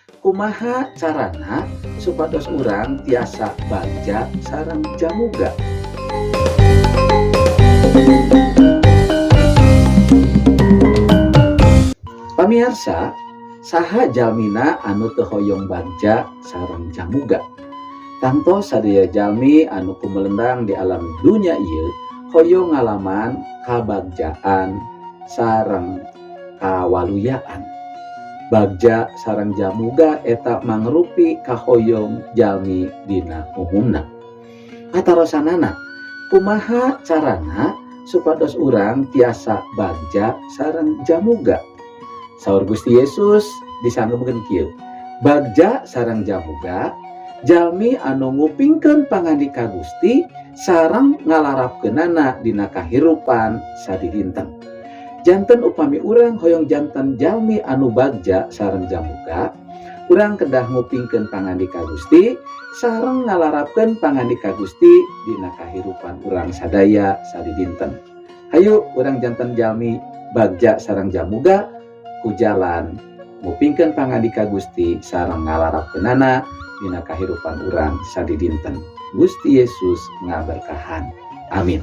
Kumaha carana supados urang tiasa bagja sareng jamuga? Pamiarsa, saha jalmina anu teu hoyong bagja sareng jamuga? Tangtos sadaya jalmi anu kumelendang di alam dunya ieu hoyong ngalaman kabagjaan sareng kawaluyaan. Bagja sareng jamuga eta mangrupi kahoyong jalmi dina umumna. Patarosanana, kumaha carana supados urang tiasa bagja sareng jamuga? Saur Gusti Yesus disanggemkeun kieu: Bagja sareng jamuga jalmi anu ngupingkeun pangandika Gusti sareng ngalarapkeunana dina kahirupan sadidinten. Janten upami urang hoyong janten jalmi anu bagja sareng jamuga, urang kedah ngupingkeun pangandika Gusti sareng ngalarapkeun pangandika Gusti dina kahirupan urang sadaya sadidinten. Hayu urang janten jalmi bagja sareng jamuga ku jalan ngupingkeun pangandika Gusti sareng ngalarapkeunana dina kahirupan urang sadidinten. Gusti Yesus ngaberkahan. Amin.